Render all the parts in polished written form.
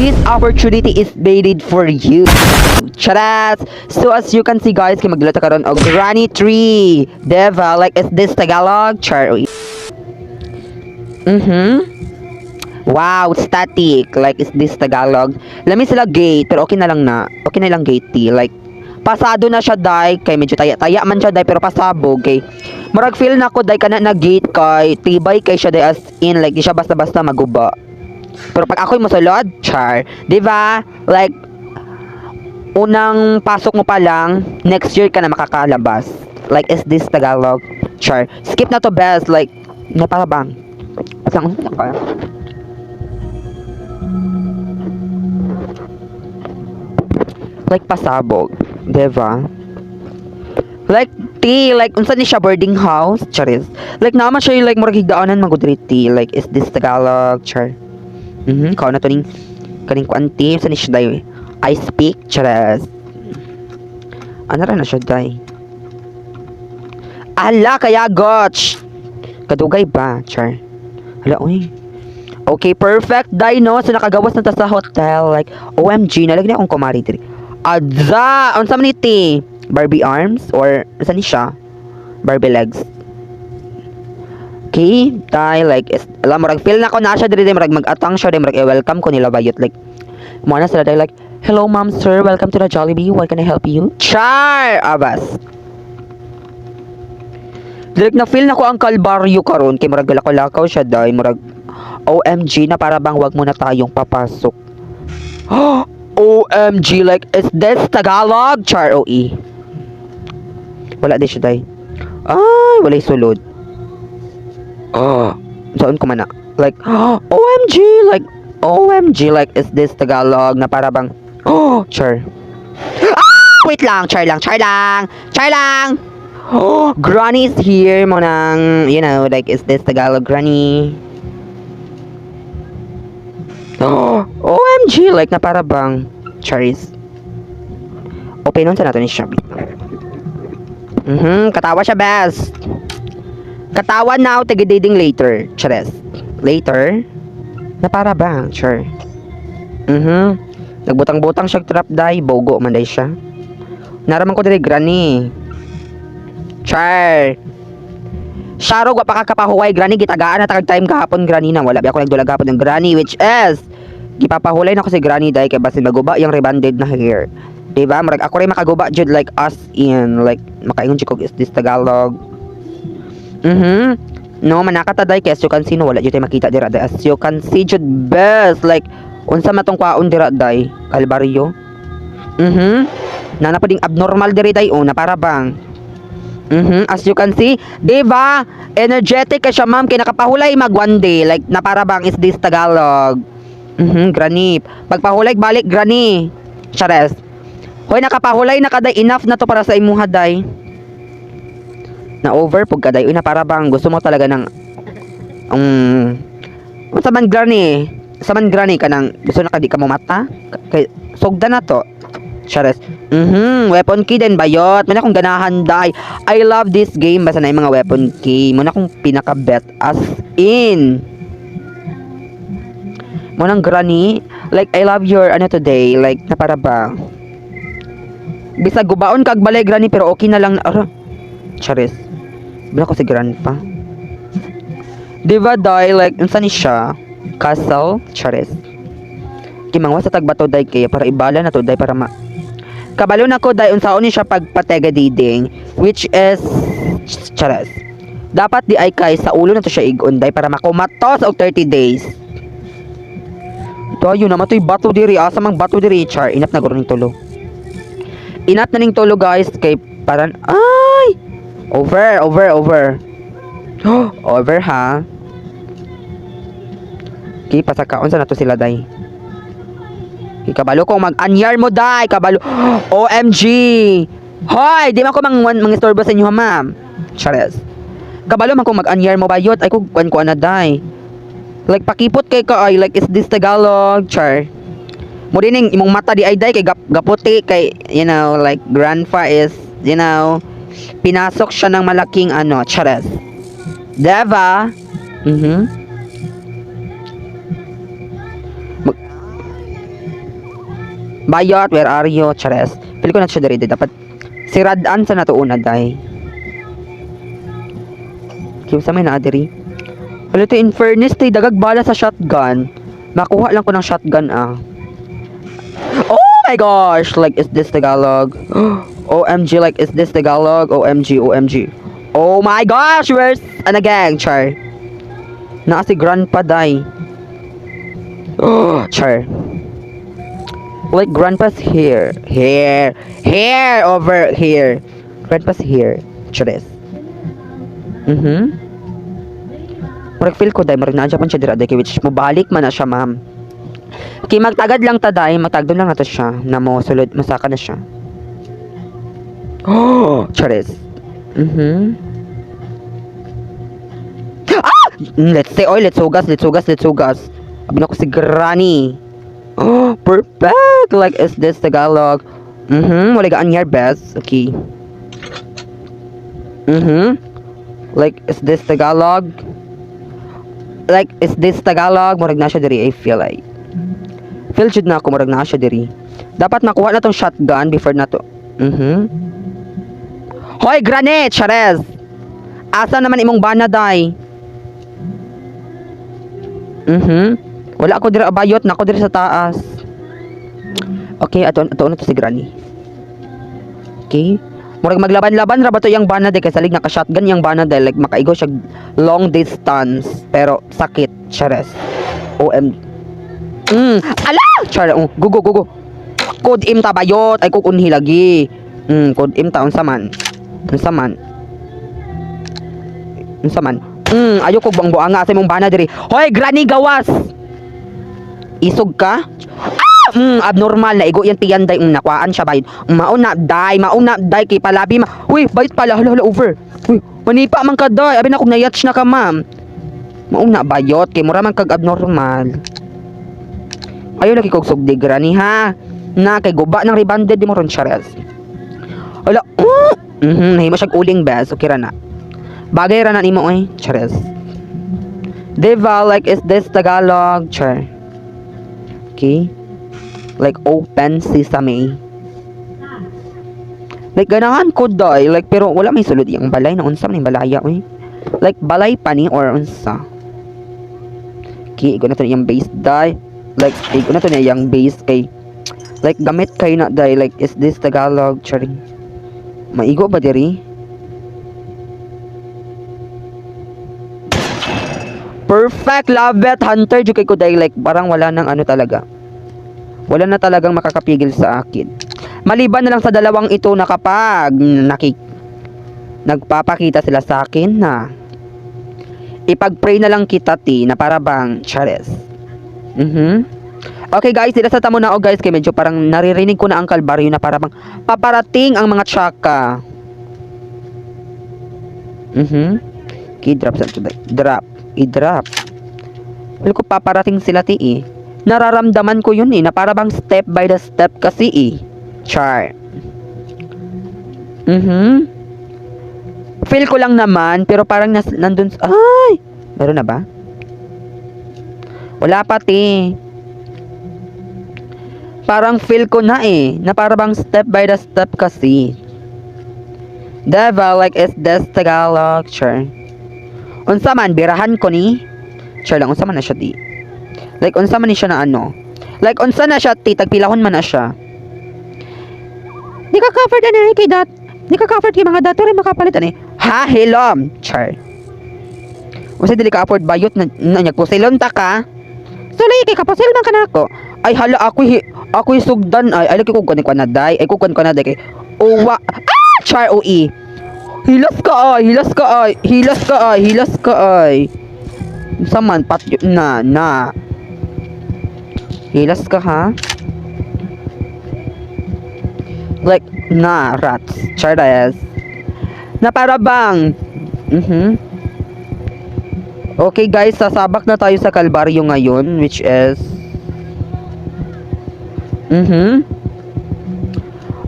This opportunity is made for you. Charas! So as you can see, guys, kay magdala ta karon og Granny Tree. Diba? Like, is this Tagalog? Char. Wow, static. Like, is this Tagalog? Lami sila gate, pero okay na lang na. Okay na lang gate, T. Like, pasado na siya, day. Kay medyo taya-taya man siya, day, pero pasabog. Kay, murag feel na ko, day, kana na gate kay tibay kay siya, day, as in, like, di siya basta-basta maguba. Pero pag ako'y mosulod, char. Di ba? Like, unang pasok mo pa lang, next year ka na makakalabas. Like, is this Tagalog? Char. Skip na to, best. Like, na para bang? Saan ka? Like, pasabog. Diba? Like, tea, like, unsa ni siya, boarding house? Charis. Like, naman siya yung, like, murag higdaanan magudri tea. Like, is this Tagalog? Char. Kao na to ning, kaning kuan tea. Unsa ni siya day? I speak, charis. Ano ra na siya day? Ala, kaya goch! Kadugay ba? Char. Hala, uy. Okay, perfect, day, no? So, nakagawas na ta sa hotel. Like, OMG, nalagyan na akong kumari diri. Adza! Unsa man ni ti? Barbie arms? Or, unsa ni siya? Barbie legs. Okay, tay, like, is, alam, murag feel na ko na siya diri, murag mag-atang siya, diri, murag i-welcome ko nila bayot. Like, mo na sila, day, like, "Hello, ma'am, sir, welcome to the Jollibee. What can I help you?" Char! Abas. Like, na feel na ko ang kalbaryo karon kay murag galakaw-lakaw siya, day, murag OMG na para bang wag mo na tayong papasok. OMG, like, is this Tagalog? Char OE. Wala di siya, day. Ay, walay sulod. Oh, saan ko man na? Like, OMG, like, OMG, like, is this Tagalog na para bang, oh, char. Ah! Wait lang, char lang, char lang, char lang! Oh, Granny is here, mo nang, like, is this Tagalog, Granny? Oh, OMG, like, na para bang, charis. Open nun sa nato ni siya. Katawa siya, best. Katawa now, tigididing later. Charis. Later? Na para bang, char. Nagbutang-butang siya trap day, bogo man day siya. Naraman ko diri, Granny. Char. Sharog, wa pa ka kapahuway, Granny, gitagaan na tagag time gahapon, Granny, na wala ba ako nagdula gahapon ng Granny, which is gipapahulay na ko si Granny dahil kay basin maguba yung rebanded na hair. Diba? Murag ako rin makaguba jud, like, us in like makaingon jud ko, is this Tagalog? No, manakata day kay as you can see, no, wala jud tay makita dira day. As you can see jud, best, like, unsa matong kwaon dira day? Kalbaryo. Nana pa ding abnormal diri day, oh, na para bang. As you can see, 'di ba? Energetic ka siya, ma'am, kay nakapahulay mag one day, like, na para bang, is this Tagalog? Granny. Pagpahulay balik, Granny. Chares. Hoy, nakapahulay na ka day, enough na to para sa imuha day. Na over pug ka day, uy, na para bang gusto mo talaga ng unsa man, Granny? Sa man, Granny, kanang gusto na ka di ka mo mata? Kay sugda na to. Chares. Weapon key din bayot. Muna akong ganahan day. I love this game basta na yung mga weapon key. Muna akong pinaka bet as in. Munang Granny, like, I love your ano today, like, na para ba? Bisag gubaon kag balay, Granny, pero okay na lang. Ara. Charis. Bila ko si Grandpa. Di ba day, like, unsa ni siya? Castle? Charis. Kimangwa sa tagbato day kaya para ibala na to day para ma kabalo na ko day unsaon ni siya pagpatega diding, which is charas. Dapat di ay kay sa ulo na to siya igon day para makumatos og 30 days. Tayo naman to'y bato diri, asa mang bato diri, char. Inap na guro ning tulo. Inap na ning tulo, guys, kay paran ay over, over, over. Over ha. Okay, pasakaon sa nato sila day. Okay, kabalo kong mag-anyar mo day, kabalo. OMG. Hoy, di man ko mang mangistorbo sa inyo ha, ma'am. Chares. Kabalo man kong mag-anyar mo bayot ay kung kuan ko na day. Like, pakipot kay ka ay, like, is this Tagalog, char? Mo din ning imong mata di ay day kay gaputi kay like grandpa is pinasok siya ng malaking ano, chares. Deva. Bayot, where are you? Chares. Feel ko na siya diri. Dapat siradan sa nato una, day. Kaya sa may naa diri. Wala to, in fairness, tay, dagag bala sa shotgun. Makuha lang ko ng shotgun ah. Oh my gosh! Like, is this Tagalog? OMG, like, is this Tagalog? OMG, OMG. Oh my gosh! Where's ana gang? Char. Naa si Grandpa, day. Oh, char. Like, Grandpa's here. Here. Here! Over here. Grandpa's here. Charis. Murag feel ko, day, murag naa pa siya dira, day, kay which mobalik man na siya, ma'am. Okay, magtagad lang ta, day, magtagdon lang nato siya na mo sulod masaka na siya. Oh, charis. Ah! Let's say, oy, let's hugas, let's hugas, let's hugas. Abi na ko si Granny. Oh, perfect! Like, is this Tagalog? Wala gaan here, best. Okay. Like, is this Tagalog? Like, is this Tagalog? Murag na siya diri, I feel like. Feel jud na ako, murag na siya diri. Dapat makuha na tong shotgun before na to. Hoy, Granny! Charez! Asa naman imong bana, day? Wala ako diri abayot, nako diri sa taas. Okay, ato ato na to si Granny. Okay. Murag maglaban-laban ra ba to yang bana, day, kay salig naka shotgun yang bana, day, like makaigo siya long distance pero sakit, chares. OM. Ala! Char, oh, go go go go. Kod im ta, bayot, ay kuk unhi lagi. Kod im ta, unsa man? Unsa man? Unsa man? Ayo kog buang-buanga sa imong bana diri. Hoy, Granny, gawas. Isog ka? Ah! Abnormal na igo yan tiyan, day. Nakuhaan siya bayot. Mauna day, mauna day kay palabi ma. Uy, bayot pala, hala hala over. Uy, manipa man ka, day. Abi na kog nayatch na ka, ma'am. Mauna bayot kay mura man kag abnormal. Ayo lagi kog sugdi, Granny, ha. Na kay guba ng rebanded di mo ron, chares. Wala. Nahimo siya uling, bes. Okay ra na. Bagay ra na nimo oy, chares. Diba, like, is this Tagalog? Char. Okay. Like, open sesame. Like, ganahan ko, day. Like, pero wala may sulod yung balay na unsa man yung balaya, oy. Like, balay pa ni or unsa. Okay, igo na to yung base, day. Like, igo na to niya yung base kay like gamit kayo na, day. Like, is this Tagalog? Charing. Maigo ba diri? Perfect, love it, hunter jud kay ko, day. Like parang wala nang ano talaga. Wala na talagang makakapigil sa akin. Maliban na lang sa dalawang ito na kapag nagpapakita sila sa akin na ipag-pray na lang kita ti na para bang chares. Okay guys, dila sa tamo na o guys kay medyo parang naririnig ko na ang kalbaryo na para bang paparating ang mga tsaka. Okay, drop sa drop. I-drop. Well, ko paparating sila ti eh. Nararamdaman ko yun eh, na para bang step by the step kasi eh. Char. Feel ko lang naman, pero parang nandun, ay! Meron na ba? Wala pa, ti. Parang feel ko na eh, na para bang step by the step kasi. Diba, like, is this Tagalog? Sure. Unsa man, birahan ko ni? Sure lang, unsa man na siya di? Like, unsa man ni siya na ano? Like, unsa na siya ti, tagpilahon man na siya. Di ka covered ani kay dat. Di ka covered kay mga dato rin makapalit ani. Ha, hilom. Char. Unsa dili ka afford, bayot na na nya pusilon ta ka? Sulay kay kapusil man ka nako. Ay hala, ako'y sugdan ay lagi ko gani ko na day. Ay ko ko na day kay uwa. Ah, char oi. Hilas ka ay, hilas ka ay, hilas ka ay, hilas ka ay. Unsa man pat na na. Hilas ka ha? Like, na, rats. Charles. Na para bang, Okay guys, sasabak na tayo sa Kalbaryo ngayon, which is,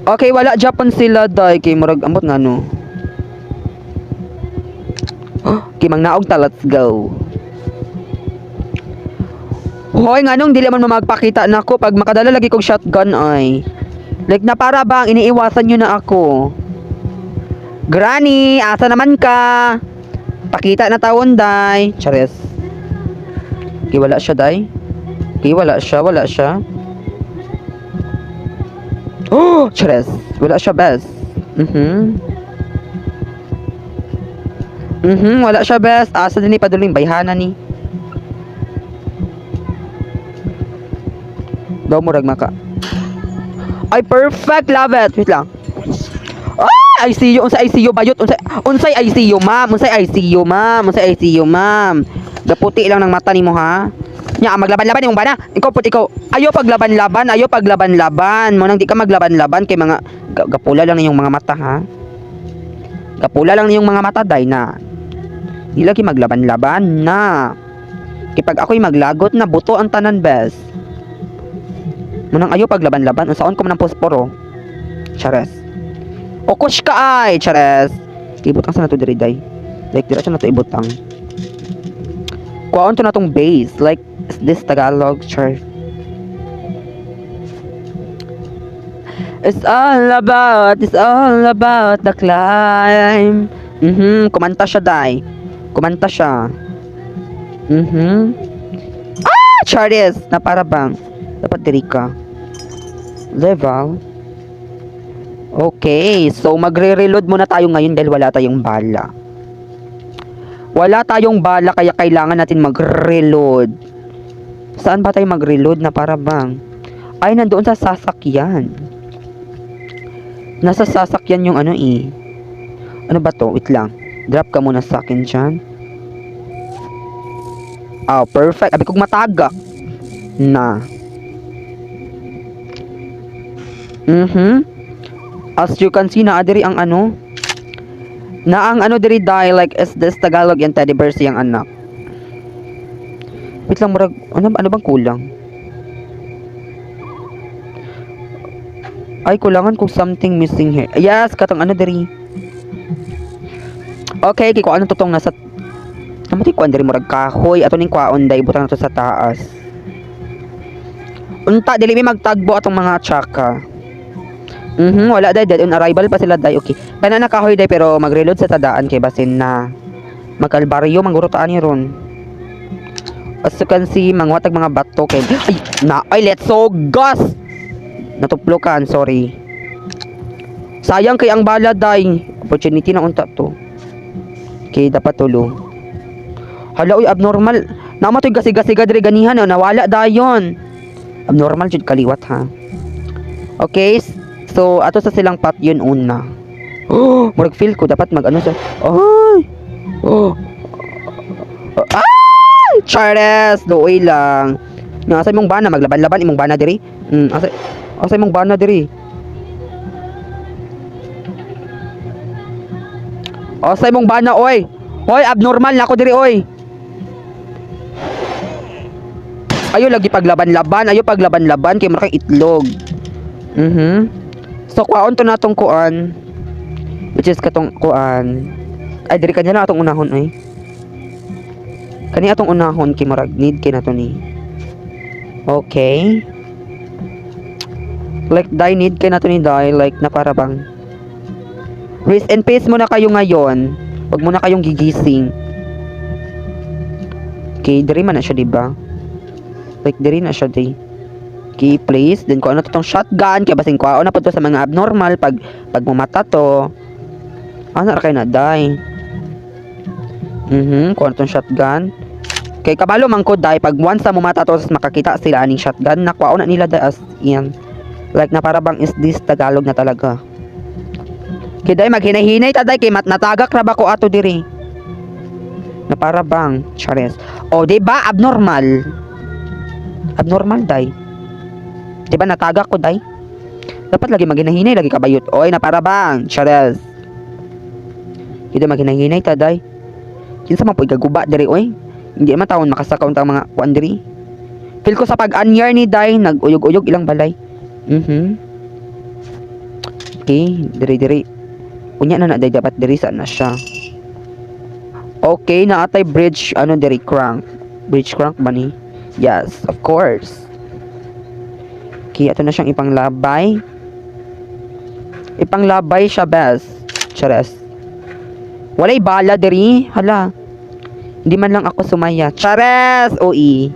Okay, wala Japan sila, day. Kay murag, ambot nga no. Okay, mangnaog ta, let's go. Hoy, nganong dili man mo magpakita nako pag makadala lagi kog shotgun ay? Like na para bang iniiwasan nyo na ako. Granny, asa naman ka? Pakita na tawon, day. Chares. Okay, wala siya, day. Okay, wala siya, wala siya. Oh, chares. Wala siya, bes. Wala siya, bes. Asa din ni paduling bayhana ni. Daw murag maka. Ay, perfect, love it. Wait lang. Ah, ICU, unsa ICU bayot, unsa unsay ICU, ma'am, unsay ICU, ma'am, unsay ICU, ma'am? Gaputi lang ng mata nimo ha. Nya maglaban-laban imong bana. Ikaw pud ikaw. Ayo paglaban-laban, ayo paglaban-laban. Mo nang di ka maglaban-laban kay mga gapula lang ninyong mga mata ha. Gapula lang ninyong mga mata, day na. Di lagi maglaban-laban na. Kay pag ako'y maglagot na, buto ang tanan, bes. Munang ayo paglaban-laban, unsaon ko man ang posporo. Chares. Okos ka ay, chares. Ibutang sa nato diri, day. Like dira siya nato ibutang. Kuhaon to na tong base. Like is this Tagalog, char? It's all about the climb. Kumanta siya, day. Kumanta siya. Ah, chares, na para bang dapat diri ka. Level. Okay, so magre-reload muna tayo ngayon dahil wala tayong bala. Wala tayong bala kaya kailangan natin mag-reload. Saan ba tayo mag-reload na para bang? Ay, nandoon sa sasakyan. Nasa sasakyan yung ano eh. Ano ba to? Wait lang. Drop ka muna sa akin dyan. Oh, perfect. Abi kong matagak. Na. As you can see, naa diri ang ano. Na ang ano diri, dai, like is this Tagalog yung teddy bear siyang anak. Wait lang, murag ano, ano bang kulang? Ay, kulangan kung something missing here. Yes, katong ano diri. Okay, kay kung ano to tong nasa Namatay kuan diri, murag kahoy ato ning kwaon, day, butang nato sa taas. Unta dili mi magtagbo atong mga tsaka. Wala day, dead on arrival pa sila, day. Okay. Kana na kahoy, day, pero magreload sa tadaan kay basin na magkalbaryo mangguro taan ni ron. As you can see, mangwatag mga bato kay ay na ay, let's so gas. Natuplokan, sorry. Sayang kay ang bala, day. Opportunity na unta to. Okay, dapat tulo. Hala uy, abnormal. Namatoy gasiga-siga diri ganihan, oh, nawala dayon. Abnormal jud kaliwat ha. Okay, so ato sa silang pat yun una. Oh, murag feel ko dapat mag ano sa ay. Oh. Ay, Charles, luoy lang. Nga asa imong bana maglaban-laban imong bana diri? Asa asa imong bana diri? Asa imong bana oy? Oy, abnormal na ako diri oy. Ayo lagi paglaban-laban, ayo paglaban-laban kay mura kay itlog. So kuwaon to natong kuan. Which is katong kuan. Ay, diri kanya na atong unahon ay. Kani atong unahon kay murag need kay nato ni. Okay. Like die need kay nato ni, die, like na para bang rest in peace muna kayo ngayon. Wag muna kayong gigising. Okay, diri man na siya, di ba? Like diri na siya, di. Okay, please. Then kung ano to tong shotgun, kaya basin kuwaon na po to sa mga abnormal pag mumata to. Ano ra kayo na, die? Kung ano tong shotgun. Kay kabalo man ko, day, pag once na mumata to, tas makakita sila aning shotgun, nakuwaon na nila, day, as in. Like na para bang is this Tagalog na talaga. Kay day maghinay-hinay ta, day, kay mat natagak ra ba ko ato diri. Na para bang chares. O di ba abnormal? Abnormal, day. Di ba natagak ko, day? Dapat lagi maghinay-hinay lagi kabayot. Oy, na para bang chares. Hindi maghinay-hinay ta, day. Kinsa man po igaguba diri oy? Hindi man tawon makasakaw ang mga kuan diri. Feel ko sa pag-anyar ni day nag-uyog-uyog ilang balay. Okay, diri diri. Unya na na, day, dapat diri sa na siya. Okay, naatay bridge ano diri, crank. Bridge crank ba ni? Yes, of course. Okay, ito na siyang ipanglabay. Ipanglabay siya, bes. Chares. Walay bala diri. Hala. Hindi man lang ako sumaya. Chares! OE.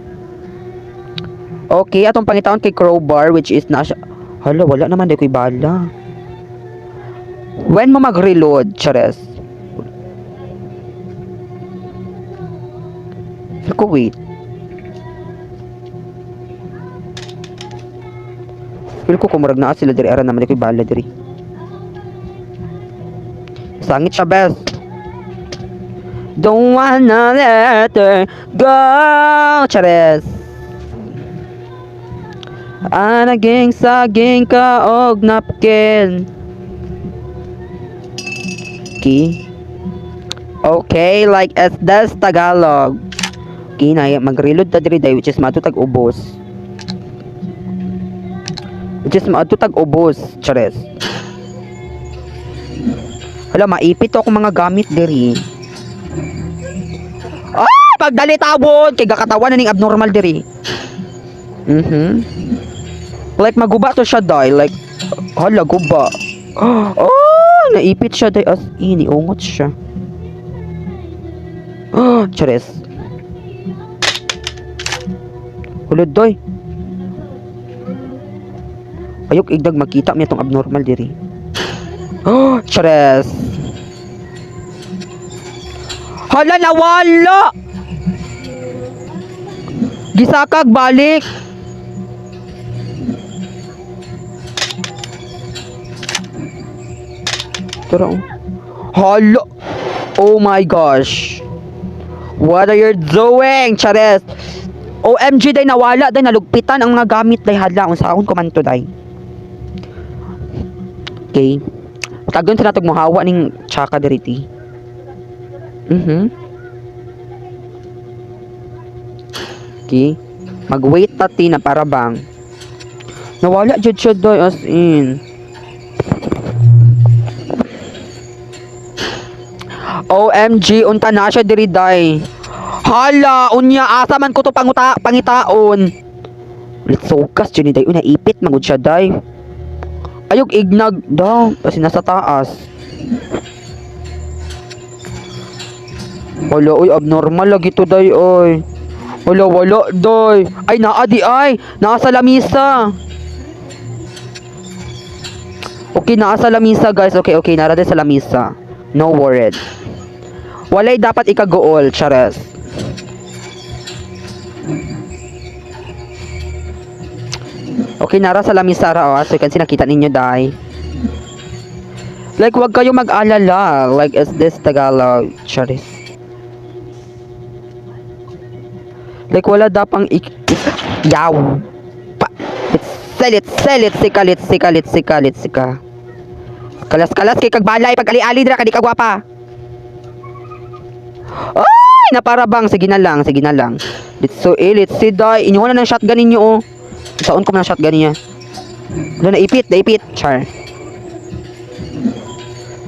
Okay, atong pangitaon kay crowbar, which is na siya. Hala, wala naman di ko'y bala. When mo mag-reload, chares. Feel ko, wait. Feel ko kumurag naa sila diri, ara naman di ko'y bala diri. Sangit siya, bes. Don't wanna let her go. Chares. Ah, naging saging ka og napkin. Okay. Okay, like as das Tagalog. Okay, na mag-reload ta diri day, which is maadto tag ubos. Which is maadto tag ubos, chares. Hala, maipit ako mga gamit diri. Ah, pagdali tawon kay gakatawan na ning abnormal diri. Like maguba to siya day, like hala, guba. Oh, naipit siya day, as in niungot siya. Oh, chares. Hulod doy. Ayok igdag makita mi atong abnormal diri. Oh, chares. Hala, nawala. Gisakag balik. Tara oh. Hala. Oh my gosh. What are you doing, Chares? OMG day, nawala day, nalugpitan ang mga gamit day, hala unsaon ko man to day. Okay. Tagon sa natog mohawa ning tsaka diri ti. Okay. Mag-wait ta ti na para bang nawala jud siya day, as in. OMG, unta na siya diri day. Hala, unya asa man ko to panguta pangitaon. Let's focus jud ni day, una ipit magud siya day. Ayog ignag daw kasi nasa taas. Hala, oy, abnormal lagi to day oy. Hala, wala day. Ay, naa di ay, naa sa lamisa. Okay, naa sa lamisa guys. Okay, okay, nara sa lamisa. No worried. Walay dapat ikagool, chares. Okay, nara sa lamisa ra oh. So you can see, nakita ninyo day. Like wag kayo mag-alala. Like is this Tagalog, chares. Like wala dapang ik, ik yaw. Pa, selit selit sika lit sika lit sika lit sika. Kalas kalas kay kagbalay pag ali-ali dira kadi ka gwapa. Ay, naparabang, sige na lang, sige na lang. Let's so eh, let's see day. Inyo na ng shotgun ninyo oh. Saan ko man ang shotgun niya? Wala, naipit, naipit. Char.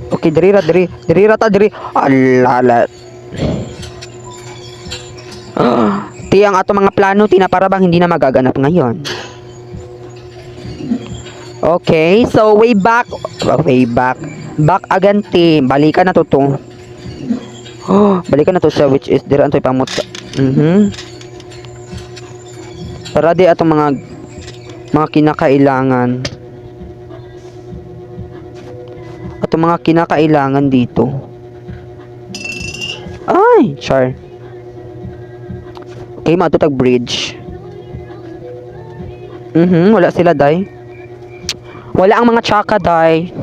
Okay, diri ra diri. Diri ra ta diri. Alala. Ti ang ato mga plano ti na para bang hindi na magaganap ngayon. Okay, so way back, way back. Back again ti. Balikan na to to. Oh, balikan na to siya, which is dira antoy pamot. Para di atong mga kinakailangan. Atong mga kinakailangan dito. Ay, char. Okay, maadto tag bridge. Wala sila day. Wala ang mga tsaka day.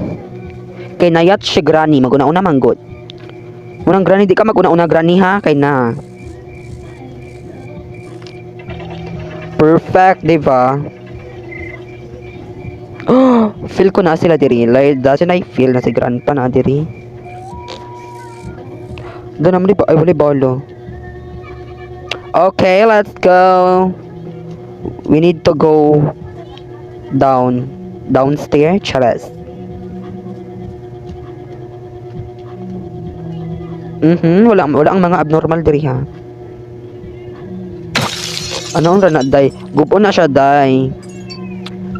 Kay nayat si granny, maguna-una manggod. Unang granny, di ka maguna-una granny ha, kay na. Perfect, di ba? Oh, feel ko na sila diri. Like, doesn't I feel na si grandpa na diri? Doon naman di ba? Ay, wala bolo. Okay, let's go. We need to go down. Downstairs, charas. Wala, wala ang mga abnormal diri ha. Ano ang na, day? Gub-on na siya, day.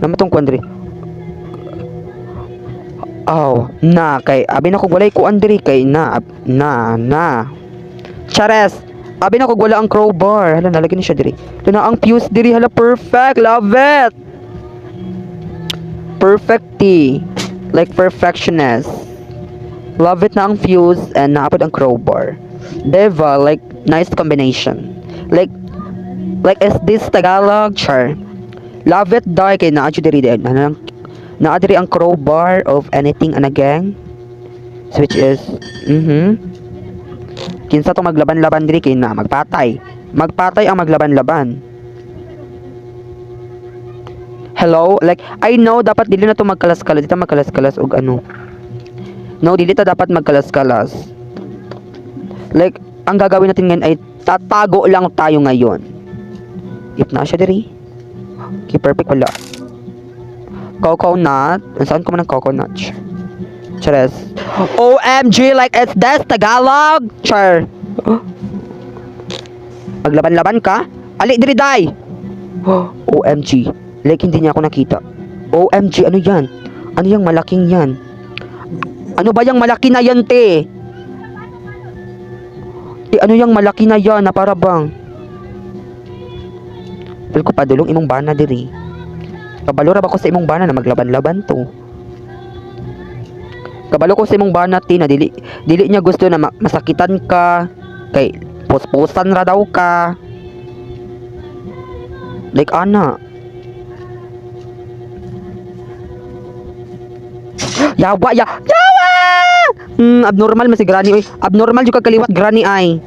Naman tong kuan diri. Aw, na kay abi na kog walay kuan diri kay na na na. Chares. Abi na kog wala ang crowbar. Hala, nalagyan ni siya diri. Ito na ang fuse diri. Hala, perfect. Love it. Perfecty. Like perfectionist. Love it na ang fuse and naapod ang crowbar. Diba? Like, nice combination. Like, is this Tagalog? Char. Love it, day. Kay naa diri di. Ano lang, naa diri ang crowbar of anything and gang. So, which is, Kinsa to maglaban-laban diri kay na magpatay. Magpatay ang maglaban-laban. Hello? Like, I know dapat dili na to magkalas-kalas. Dito magkalas-kalas og ano. No, dili ta dapat magkalas-kalas. Like, ang gagawin natin ngayon ay tatago lang tayo ngayon. If na siya diri. Okay, perfect, wala. Coconut. Saan ko man ang coconut? Chares. OMG, like it's this Tagalog. Char. Maglaban-laban ka? Ali, diri, day! OMG. Like, hindi niya ako nakita. OMG, ano yan? Ano yung malaking yan? Ano ba yung malaki na yan, te? Te, ano yung malaki na yan na para bang? Feel ko padulong imong bana diri. Kabalo ra ba ko sa imong bana na maglaban-laban to? Kabalo ko sa imong bana, te, na dili dili niya gusto na masakitan ka kay puspusan ra daw ka. Like ana. Yawa ya. Yawa! Abnormal man si granny oy. Abnormal jud ka kaliwat, granny ay.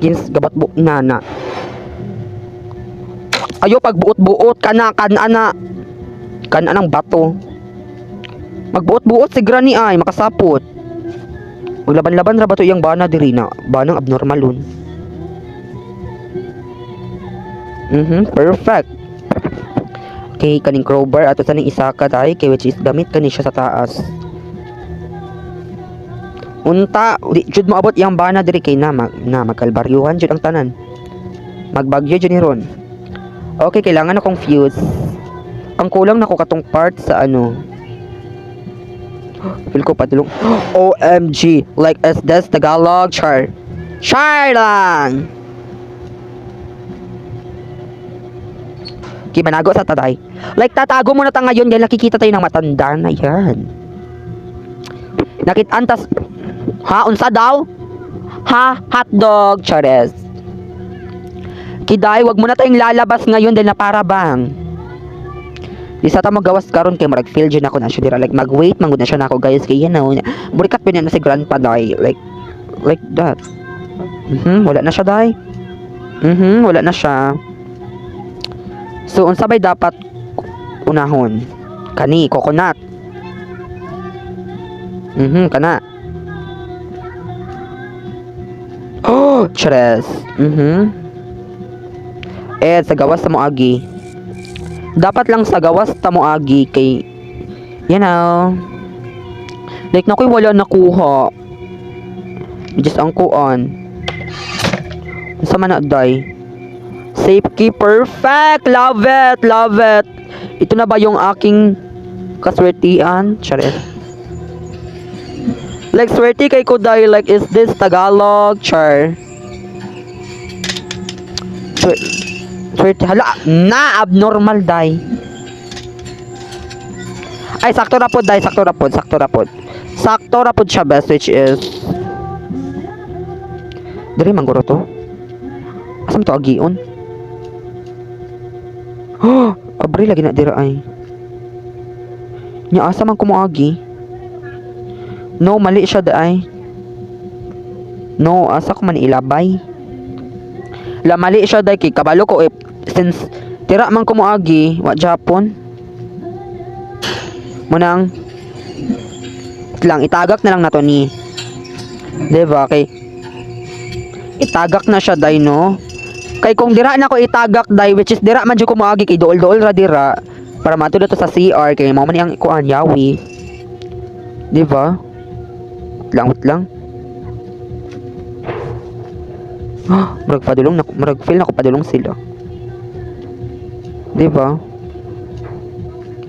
Gins gabat bu na na. Ayo pagbuot-buot kana kan ana. Kan anang bato. Magbuot-buot si granny ay makasapot. Maglaban-laban ra ba to iyang bana diri na? Banang abnormal un. Perfect. Okay, kaning crowbar ato sa ning isa ka day kay which is gamit kani siya sa taas. Unta, di jud moabot iyang bana diri kay na mag, na magkalbaryuhan jud ang tanan. Magbagyo jud ni ron. Okay, kailangan akong fuse. Ang kulang nako katong part sa ano. Feel ko padulong. OMG, like is this Tagalog? Char. Char lang. Okay, manago sa taday. Like, tatago muna ta ngayon dahil nakikita tayo ng matanda na yan. Nakitaan tas. Ha? Unsa daw? Ha? Hotdog, chares. Kiday, wag muna tayong lalabas ngayon dahil na para bang. Di sa ta magawas karon kay murag feel jud ako na siya dira, like mag-wait man gud na siya nako, guys, kay burikat pa niya na si grandpa, day, like that. Wala na siya, day. Wala na siya. So unsa bay dapat unahon? Kani coconut. Kana. Oh, tres. Eh, sa gawas sa moagi. Dapat lang sa gawas ta moagi kay like nakoy wala nakuha. Just ang kuan. Unsa man na, day? Safe key, perfect! Love it! Love it! Ito na ba yung aking kaswertian? Charis. Like, swerte kay ko dahil, like, is this Tagalog? Char. Swerte. Hala, na, abnormal, day. Ay, sakto ra pod, day. Sakto ra pod. Sakto ra pod. Sakto ra pod siya, best, which is. Diri, mangguro to. Asa man to agion? Oh, abri lagi na dira ay. Nya asa man kumuagi? No, mali siya da ay. No, asa ko man ilabay? La mali siya day kay kabalo ko eh, since tira man kumuagi, wa Japon. Munang lang itagak na lang nato ni. 'Di ba? Kay itagak na siya day, no? Kay kung dira na ko itagak, day, which is dira man jud ko moagi kay duol-duol ra dira para matud to sa CR kay mao man iyang kuan yawi. Di ba? Lang, wait lang. Ah, murag padulong na, murag feel na ko padulong sila. Di ba?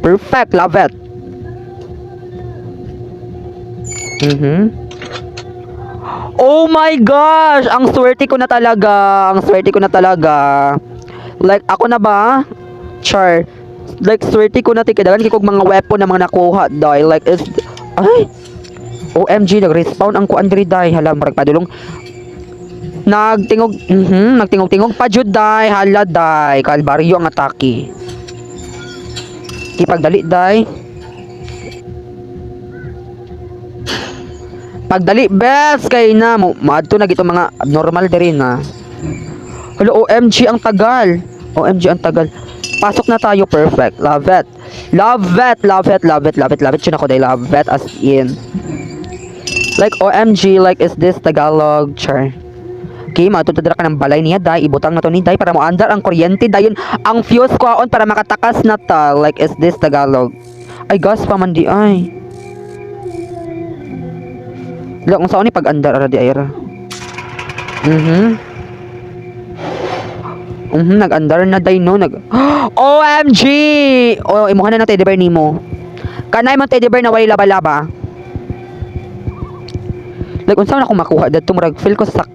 Perfect, love it. Oh my gosh! Ang swerte ko na talaga. Ang swerte ko na talaga. Like, ako na ba? Char. Like, swerte ko na, kay daghan kay kog mga weapon na mga nakuha, day. Like, it's... Ay! OMG, nag-respawn ang kuan diri, day. Hala, murag padulong. Nagtingog, nagtingog-tingog pa jud, day. Hala, day. Kalbaryo ang atake. Ipagdali, day. Pagdali, best kay na mo maadto na gito mga abnormal diri na. Hala, OMG ang tagal. OMG ang tagal. Pasok na tayo, perfect. Love it. Love it, love it, love it, love it, love it. Yun ako, day, love it as in. Like, OMG, like, is this Tagalog? Char. Okay, matutudra ka ng balay niya, day. Ibutang na to ni day para moandar ang kuryente, dayon ang fuse kwaon para makatakas na ta. Like, is this Tagalog? Ay, gas pa man di ay. Lang, kung saan ni pag-andar ara di ay ra. Nag-andar na day no, nag OMG! Oh, imuha na ng teddy bear nimo. Kanay man teddy bear na walay laba-laba. Like unsa man ako makuha dadto, murag feel ko sa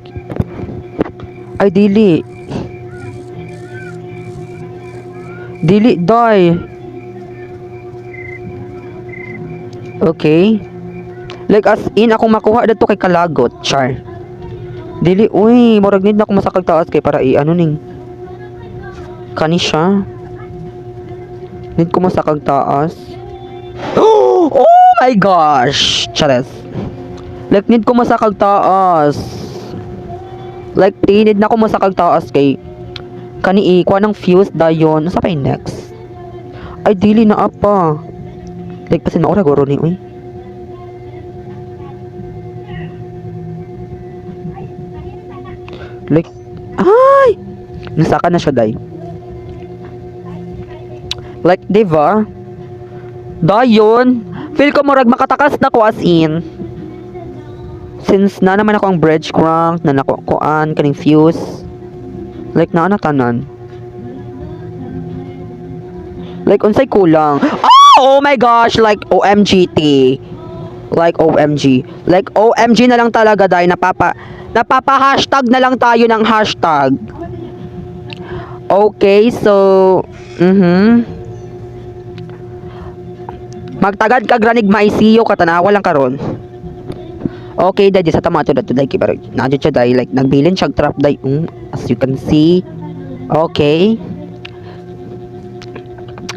ay, dili. Dili day. Okay. Like as in akong makuha dadto kay kalagot, char. Dili uy, murag need na ako masakag taas kay para i-ano ning kani siya. Need ko masakag taas. Oh my gosh! Chares. Like need ko masakag taas. Like need na ko masakag taas kay kani i kuha ng fuse dayon. Unsa pa yung next? Ay, dili na apa. Like pasin maura guro ni uy. Like ay! Nasaka na siya day. Like, di ba? Dayon, feel ko murag makatakas na ko as in. Since na naman ako ang bridge crank, na nako kuan kaning fuse. Like naa na tanan. Like unsay kulang? Oh, oh my gosh, like OMGT. Like OMG. Like OMG na lang talaga dahil napapa hashtag na lang tayo ng hashtag. Okay, so Magtagad ka granig maisiyo ka tanawa lang karon. Okay, dahil sa tama to dato dai kay pero naadyo siya dai, like nagbilin siya trap dai, as you can see. Okay.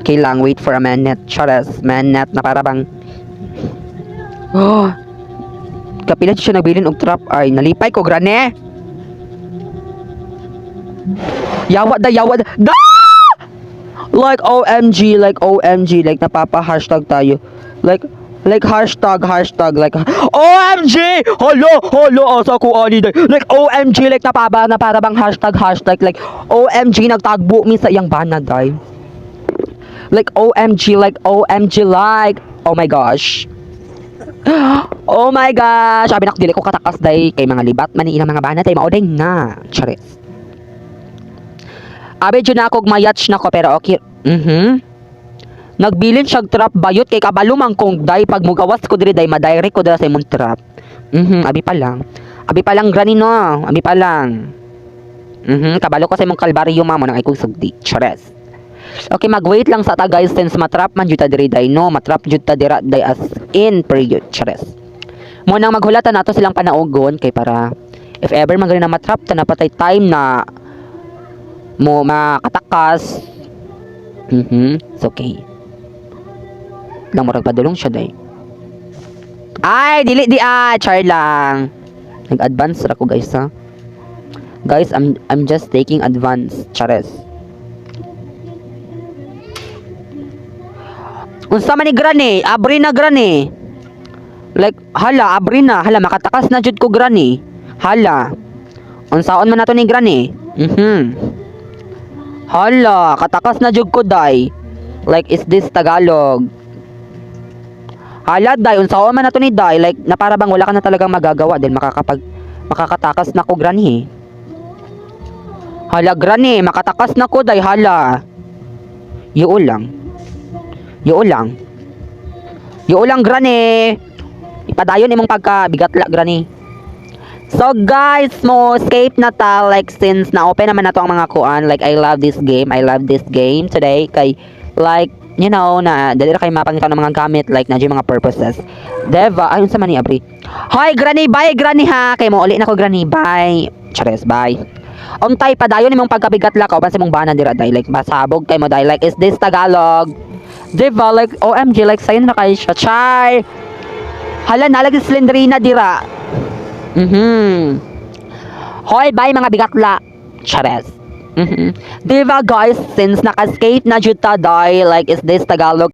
Okay lang, wait for a minute. Charas, minute na para bang oh, kapila siya nagbilin og trap ay nalipay ko grane. Yawa da, yawa da. Da! Like OMG, like OMG, like napapa-hashtag tayo. Like hashtag, hashtag, like OMG! Halo, halo, asa ko ani day. Like OMG, like napaba na para bang hashtag, hashtag, like OMG, nagtagbo mi sa iyang bana day. Like OMG, like OMG, like oh my gosh. Oh my gosh! Sabi nak dili ko katakas day kay mga libat man ni ilang mga bana day maodeng na. Charis. Abi jud na akog mayatch na ko pero okay. Nagbilin siyag trap bayot kay kabalo man kong day pag mugawas ko diri day madirect ko dira sa imong trap. Abi pa lang. Abi pa lang gani no. Abi pa lang. Kabalo ko sa imong kalbaryo mamo nang ay kong sugdi. Chares. Okay, mag-wait lang sa ta guys since matrap man jud ta diri day no, matrap jud ta dira day as in period. Chares. Mo nang maghulatan nato silang panaugon kay para if ever man gani na matrap ta napatay time na mo makatakas. It's okay. Lang murag padulong siya day. Ay, dili di ah, char lang. Nag-advance ra ko guys ha. Guys, I'm just taking advance, chares. Unsa man ni granny? Abri na granny. Like hala, abri na, hala makatakas na jud ko granny. Hala. Unsaon man nato ni granny? Hala, katakas na jud ko day. Like is this Tagalog? Hala day, unsaon man nato ni day? Like na para bang wala ka na talagang magagawa dahil makakatakas na ko granny. Hala granny, makatakas na ko day, hala. Yuo lang. Yuo lang. Yuo lang, granny. Ipadayon imong pagka bigatla, granny. So guys, mo escape na ta, like since na-open naman na to ang mga kuan. Like, I love this game. I love this game today kay like na dali ra kay mapangita ng mga gamit, like na mga purposes. Deva, ayun sa man ni abri. Hoy granny, bye granny ha. Kay mo uli na ko, granny, bye. Chares, bye. Untay, padayon imong pagkabigatla ka uban sa imong bana dira day, like masabog kay mo day. Like, is this Tagalog? Diba? Like, OMG, like sayo na kayo siya. Char! Hala, nalagi Slendrina dira. Hoy, bye mga bigatla. Chares. Diba guys, since naka-escape na jud ta day, like, is this Tagalog?